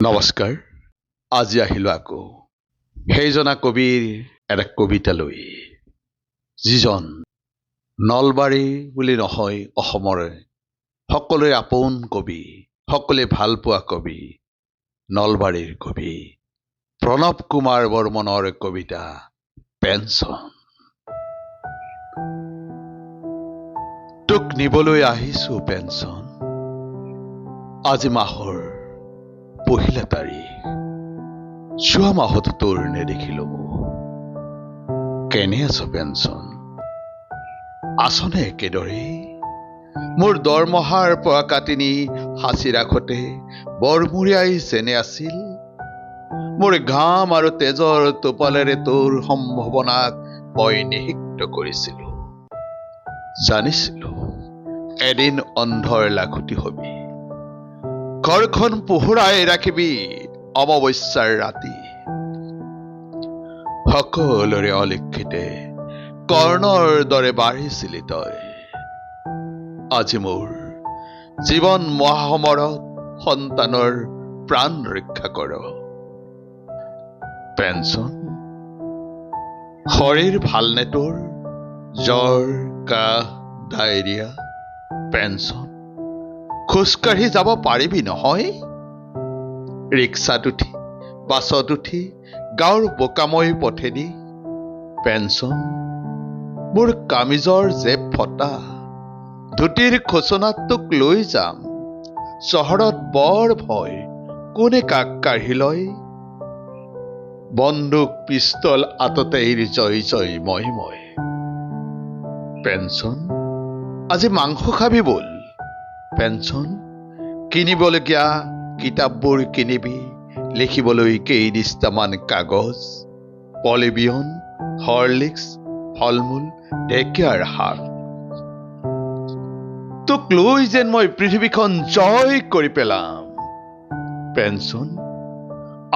নমস্কাৰ। আজি আহিলোঁ আকৌ সেইজনা কবিৰ এটা কবিতা লৈ, যিজন নলবাৰী বুলি নহয়, অসমৰ সকলোৰে আপোন কবি, সকলোৱে ভাল পোৱা কবি, নলবাৰীৰ কবি প্ৰণৱ কুমাৰ বৰ্মনৰ কবিতা পেঞ্চন। তোক নিবলৈ আহিছো পেঞ্চন, আজি মাহৰ 1 তাৰিখ। যোৱা মাহত তোৰ নেদেখিলো মোক। কেনে আছ পেঞ্চন? আছনে একেদৰেই? মোৰ দৰমহাৰ পৰা কাটি নি সাঁচি ৰাখোতে বৰমূৰীয়াই যেনে আছিল, মোৰ ঘাম আৰু তেজৰ টোপালেৰে তোৰ সম্ভাৱনাক মই নিষিক্ত কৰিছিলো। জানিছিলো এদিন অন্ধৰ লাখুটি হবি, ঘৰখন পোহৰাই ৰাখিবি অমাৱস্যাৰ ৰাতি। সকলোৰে অলিখিতে কৰ্ণৰ দৰে বাঢ়িছিলি তই। আজি মোৰ জীৱন মহাসমৰত সন্তানৰ প্ৰাণ ৰক্ষা কৰ। পেঞ্চন, শৰীৰ ভালনে তোৰ? জ্বৰ, কাহ, ডায়েৰিয়া? পেঞ্চন, খোজকাঢ়ি যাব পাৰিবি নহয়? ৰিক্সাত উঠি, বাছত উঠি, গাঁৱৰ বোকাময় পথেদি? পেঞ্চন, মোৰ কামিজৰ জেপ ফটা, ধুতিৰ খোচনাত তোক লৈ যাম। চহৰত বৰ ভয়, কোনে কাক কাঢ়ি লয়। বন্দুক পিষ্টল আততায়ীৰ জয় জয় ময় ময়। পেঞ্চন, আজি মাংস খাবি ব'ল। পেঞ্চন, কিনিবলগীয়া কিতাপবোৰ কিনিবি, লিখিবলৈ কেইদিস্তামান কাগজ, পলিবিয়ন, হৰলিক্স, ফল-মূল, ঢেকীয়াৰ শাক। তোক লৈ যেন মই পৃথিৱীখন জয় কৰি পেলাম। পেঞ্চন,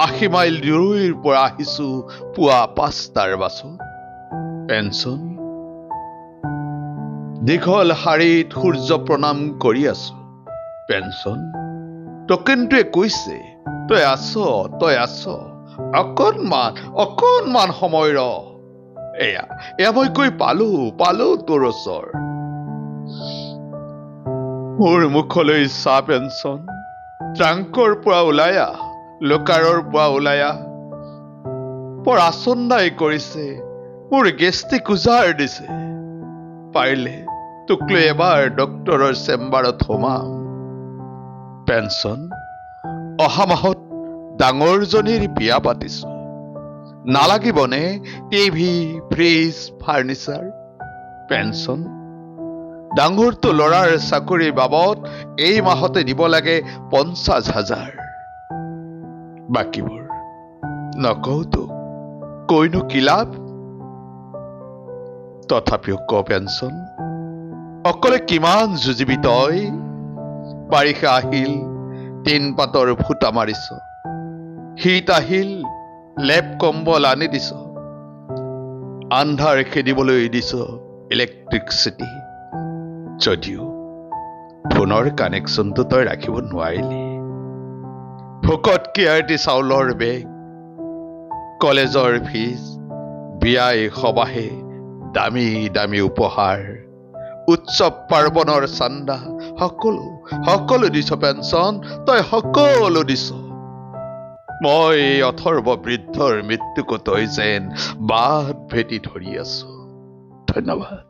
80 মাইল দূৰৈৰ পৰা আহিছো পুৱা 5টাৰ বাছত। পেঞ্চন, দীঘল শাৰীত সূৰ্য প্ৰণাম কৰি আছো। পেঞ্চন, টকেনটোৱে কৈছে তই আছ, তই আছ, অকণমান অকণমান সময় ৰ। এয়া এয়া মই কৈ পালো পালো তোৰ ওচৰ। মোৰ মুখলৈ চা পেঞ্চন, ট্ৰাংকৰ পৰা ওলাই আহ, লোকাৰৰ পৰা ওলাই আহ। বৰ আচন্দাই কৰিছে, মোৰ গেষ্টিক উজাৰ দিছে। পাৰিলে তোক লৈ এবাৰ ডক্তৰৰ চেম্বাৰত সোমাম। পেঞ্চন, অহা মাহত ডাঙৰজনীৰ বিয়া পাতিছো, নালাগিবনে টিভি, ফ্ৰিজ, ফাৰ্নিচাৰ? পেঞ্চন, ডাঙৰটো ল'ৰাৰ চাকৰিৰ বাবদ এই মাহতে দিব লাগে 50,000। বাকীবোৰ নকওঁ তোক, কৈনো কি লাভ? তথাপিও ক পেঞ্চন, অকলে কিমান যুঁজিবি তই? বাৰিষা আহিল, টিন পাতৰ ফুটা মাৰিছ। শীত আহিল, লেপ কম্বল আনি দিছ। আন্ধাৰ খেদিবলৈ দিছ ইলেক্ট্ৰিচিটি। যদিও ফোনৰ কানেকশ্যনটো তই ৰাখিব নোৱাৰিলি। ভোকত কেআৰটি চাউলৰ বেগ, কলেজৰ ফিজ, বিয়াই সবাহে দামী দামী উপহাৰ, উৎসৱ পাৰ্বণৰ চান্দা, সকলো সকলো দিছ পেঞ্চন, তই সকলো দিছ। মই এই অথৰ্ব বৃদ্ধৰ মৃত্যুকো তই যেন বাট ভেটি ধৰি আছো। ধন্যবাদ।